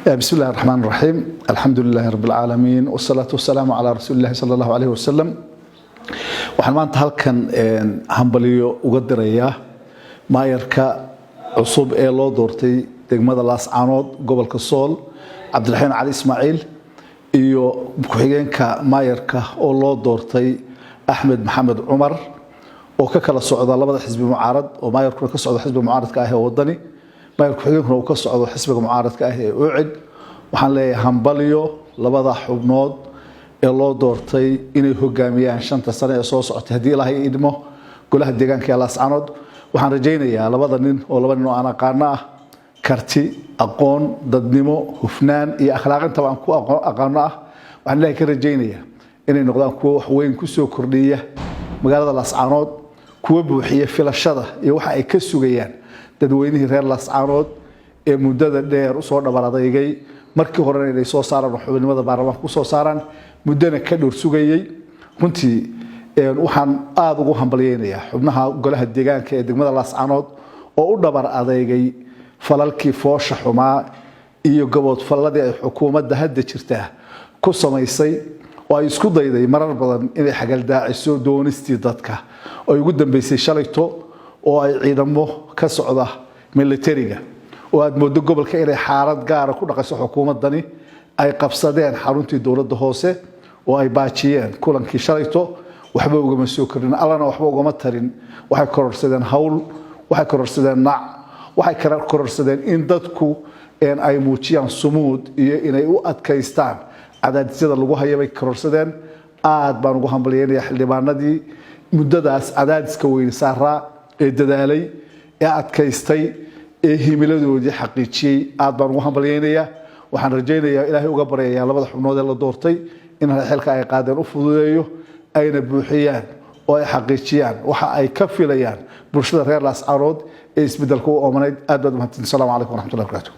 بسم الله الرحمن الرحيم، الحمد لله رب العالمين، والصلاة والسلام على رسول الله صلى الله عليه وسلم. Waxaan maanta halkan hambaliyo uga dirayaa maayarka cusub ee loo doortay degmada Laascaanood, gobolka Sool, Cabdiraxiin Cali Ismaaciil, iyo ku-xigeenka maayarka oo loo doortay Axmed Maxamed Cumar, oo ka kala socda labada xisbi mucaarad, oo maayarkuna ka socdo xisbiga mucaaradka ah ee Wadani, maayar ku-xigeenkuna uu ka socdo xisbiga mucaaradka ah ee UCID. Waxaan leeyahay hambalyo labada xubnood ee loo doortay inay hogaamiyaan 5ta sane ee soo socotay, haddii Ilaahay idmo, golaha deegaanka ee Laascaanood. Waxaan rajaynayaa labada nin, oo laba nin oo aan aqaano ah, karti, aqoon, dadnimo, hufnaan iyo akhlaaq intaba aan ku aqaano ah, waxaan Ilaahay ka rajaynayaa inay noqdaan kuwo wax weyn kusoo kordhiya magaalada Laascaanood, kuwo buuxiya filashada iyo waxa ay ka sugayaan dadweynihii reer Laascaanood ee muddada dheer usoo dhabar adaygay, markii horena inay soo saaraan oo xubinimada baarlamaanka kusoo saaraan muddana ka dhowr sugayey. Runtii waxaan aada ugu hambalyeynayaa xubnaha golaha deegaanka ee degmada Laascaanood oo u dhabar adeygay falalkii foosha xumaa iyo gaboodfalladii ay xukuumadda hadda jirtaa ku samaysay, oo ay isku dayday marar badan inay xagaldaaciso doonistii dadka, oo ay ugu dambeysay shalayto oo ay ciidamo ka socda militariga, oo aad mooddo gobolka inay xaalad gaara ku dhaqayso xukuumaddani, ay qabsadeen xaruntii dowladda hoose oo ay baajiyeen kulankii shalayto. Waxba ugama soo kordhin, Allana waxba ugama tarin. Waxay kororsadeen hawl, waxay kororsadeen nac, waxay kororsadeen in dadku ay muujiyaan sumuud iyo inay u adkaystaan cadaadisyada lagu haya bay kororsadeen. Aad baan ugu hambalyeynaya xildhibaanadii muddadaas cadaadiska weyne saaraa ee dadaalay ee adkaystay ee himiladoodii xaqiijiyey. Aad baan ugu hambalyeynayaa. Waxaan rajaynayaa, Ilaahay uga baryayaa labada xubnood ee la doortay in xilka ay qaadeen u fududeeyo, ayna buuxiyaan oo ay xaqiijiyaan waxa ay ka filayaan bulshada reer Laascaanood ee isbedelka u oomanayd. Aad baad umahadsan. Asalaamu calaykum waraxmatullahi wabarakatu.